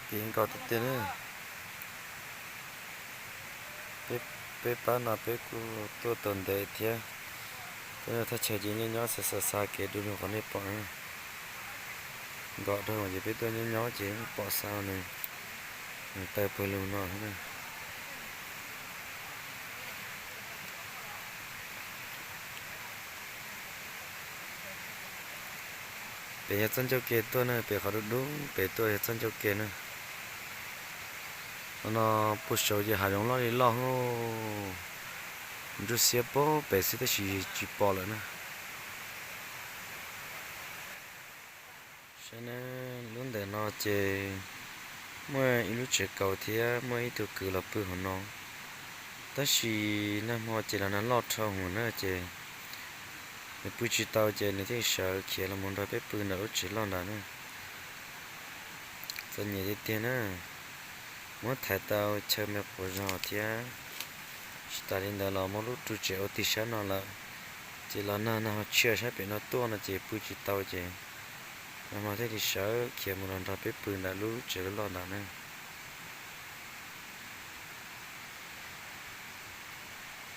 Kev nkos tiag tiag na. Peb pab no peb kuj tuaj tau ntev thiab. Tej no thaj chaw ces nyob nyob xa xa xa kev dua li qhov nej pom na. Nkos dhau ces peb tuaj nyob nyob ces pom xa nws, nws tawg pawg lug no na. Pem yog txoj ncauj ke tuaj na, pem qhov dub dub pem tuaj yog txoj ncauj ke na. Qhov no puag saud ces hav zoov loj li loj, ntsuab xiab puag pem xwb tab sis tsis pom lawm na. Saib na, lub ntawm no ces muaj ib lub tsev kaus thiab muaj ib tug kwv los pw hauv no. Tab sis nag hmo ces los nag loj dhau hwv na ces nws pw tsis tau ces nws thiaj sawv khiav los mus nrog peb pw ntawm lub tsev loj ntawd na. Txom nyem tiag tiag na. Muab thaiv tau chaw me quav zog thiab. Tsis tas li ntawd los muab lub ru tsev ua tim sab no lawm, ces los nag nag ho tshiab sab pem no tuaj no ces pw tsis tau ces nag hmo thiaj li sawv khiav mus los nrog peb pw ntawm lub tsev loj loj ntawd na.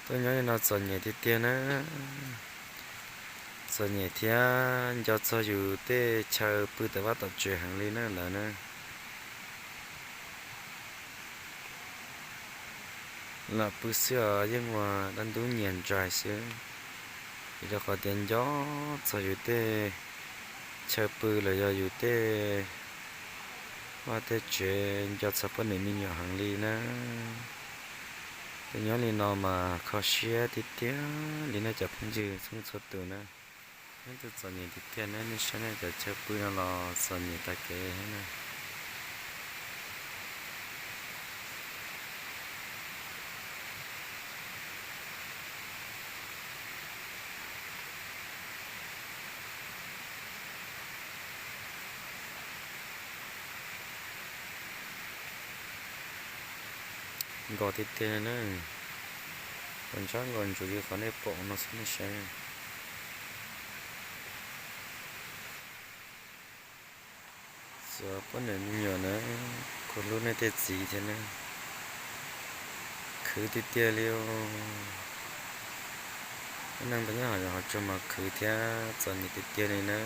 Tuaj nyob li no txom nyem tiag tiag na. Txom nyem thiab nco txog yus tej chaw pw tom vaj tom tsev heev li na lawm na. Lam pw xwb os yeej ua dab ntub nyias ntsais xwb, vim rau qhov tias nco txog yus tej chaw pw los yog yus tej vaj tej tsev, nco txog poj niam me nyuam heev li na. Tuaj nyob li no mas kho siab tiag tiag li na cov phooj ywg txhua leej txhua tus na. Neb tuaj txom nyem tiag tiag na, nej saib nej cov chaw pw no los txom nyem tas kev na. Nkos tiag tiag na, nkos ntsab nkos ntsuav li qhov nej pom no xwb nej saib. Txog poj niam me nyuam na, kuj hlub nej tej txiv thiab na. Khwv tiag tiag li os. Peb neeg nyob hauv zos hauv tsuag mas khwv thiab txom nyem tiag tiag li na.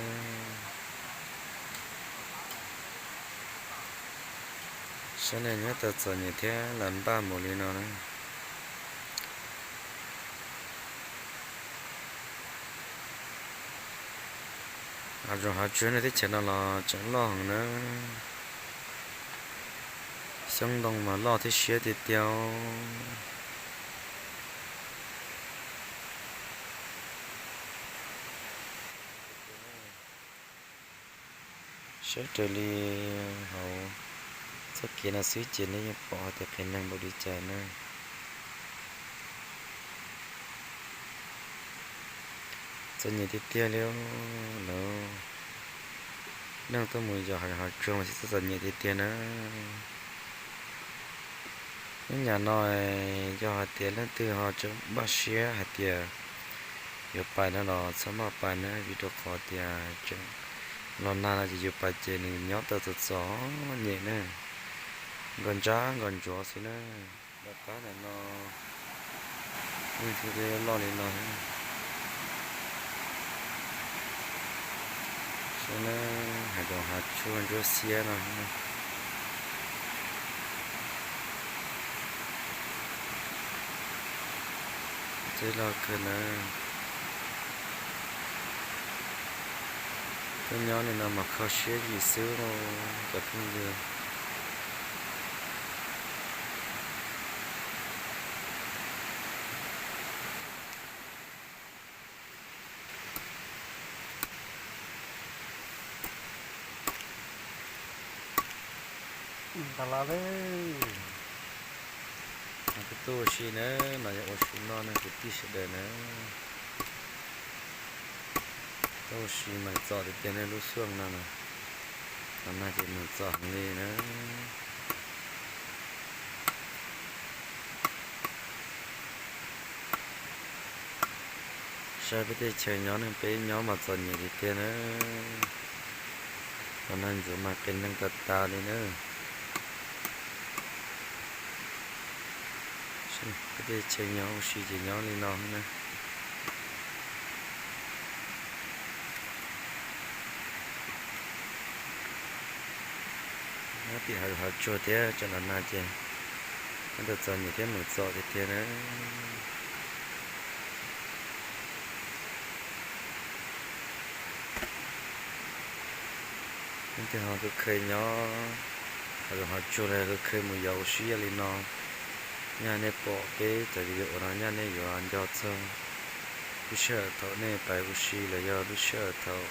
Saib nej nyob tau txom nyem thiab lam npaj mus li no na. Hav zoov hav tsuag nej teb chaws no los tseem loj heev na. Xyoob ntoo mas loj thiab siab tiag tiag. Saib raws li hauv txoj kev no xwb ces nej yeej pom hais tias qias neeg npaum li cas na. Txom nyem tiag tiag li lawm. Neeg tuaj mus yos hav zoov hav tsuag mas txom nyem tiag tiag na. Hnub nyam no yog hais tias leej twg ho tseem npaj siab hais tias yuav pais no los txhob maj pais na, vim rau qhov tias tseem los nag no ces yus pais ces nws nyob tau txom txom nyem na, nkos ntsab nkos ntsuav xwb na. Lawv pab ntawm no yeej thiaj li loj li no. Saib na, hav zoov hav tsuag ntsuab xiab no. Txij loj kawg na. Tuaj nyob li no mas kho siab yim xwb cov phooj ywg. Nqa la le. Kuv tuaj ua si na, no yog ua si noj ne kwv tij sawv daws na. Tuaj ua si mas txom tiag tiag ne lub xuaj no na. Los nag ces nws txom heev li na. Saib peb tej chaw nyob ne peb nyob mas txom nyem tiag tiag na. Los nag ntxuav mas qias neeg tas tas li na. Peb tej chaw nyob ua si ces nyob li no na. Nyob tim hav zoov hav tsuag thiab tsoom los nag ces nyob tau txom nyem thiab mus txom tiag tiag na. Leej twg ho kheev kheev nyob hav zoov hav tsuag los kheev kheev mus yos ua si yam li no, nyaj nej pom peb cov video no nyaj nej yuav nco txog lub sij hawm thaum nej pais ua si los yog lub sij hawm thaum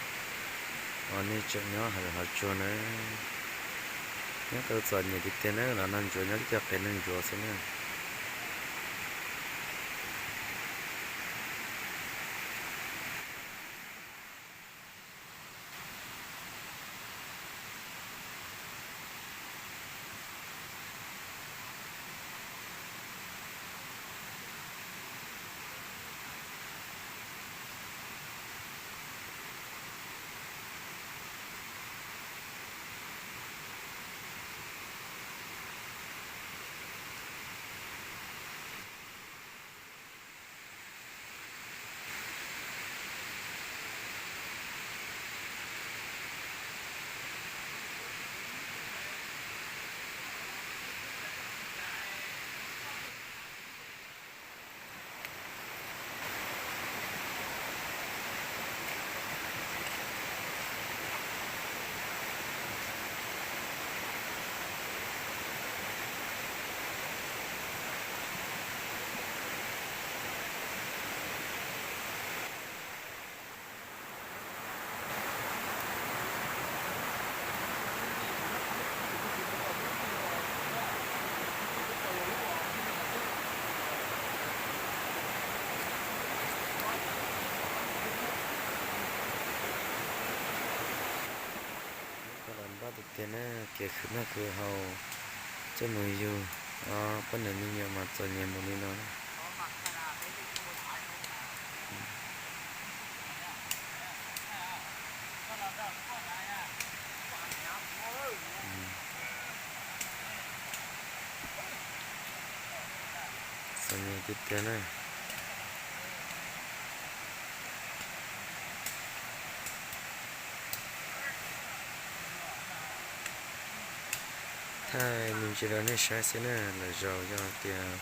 uas nej tseem nyob hav zoov hav tsuag na. Nyob tau txom nyem tiag tiag na, los nag ntsuav nyob tib co qev neeg ntsuav xwb na. Koj los npaj tiag tiag na, kev khwv noj khwv haus coj mus yug poj niam me nyuam mas txom nyem mus li no na. Txom nyem tiag tiag na. Thaij me ntsis rau nej saib xwb na, lwm zaus yog tias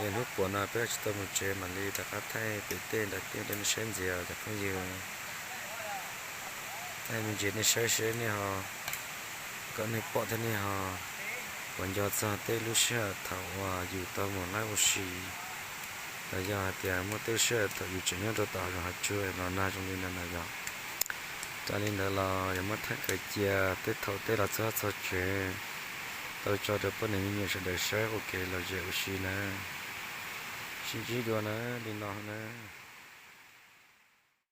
yog hnub puas no peb tsis tau mus tsev mam li rov qab thaij pem tej nram tej rau nej saib ntxiv cov phooj ywg. Thaij me ntsis nej saib seb nej ho, kom nej pom thiab nej ho puas nco txog tej lub sij hawm thaum uas yus tau mus laij ua si, los yog hais tias muaj tej lub sij hawm thaum yus tseem nyob rau tom hav zoov hav tsuag los nag zoo li no na yog. Raws li ntawd los yuav muab thaij kawm cia tej thaum tej los txog txog tsev tau tso rau poj niam me nyuam sawv daws saib ua kev lom zem ua si na. Sib ntsib dua na, li no na.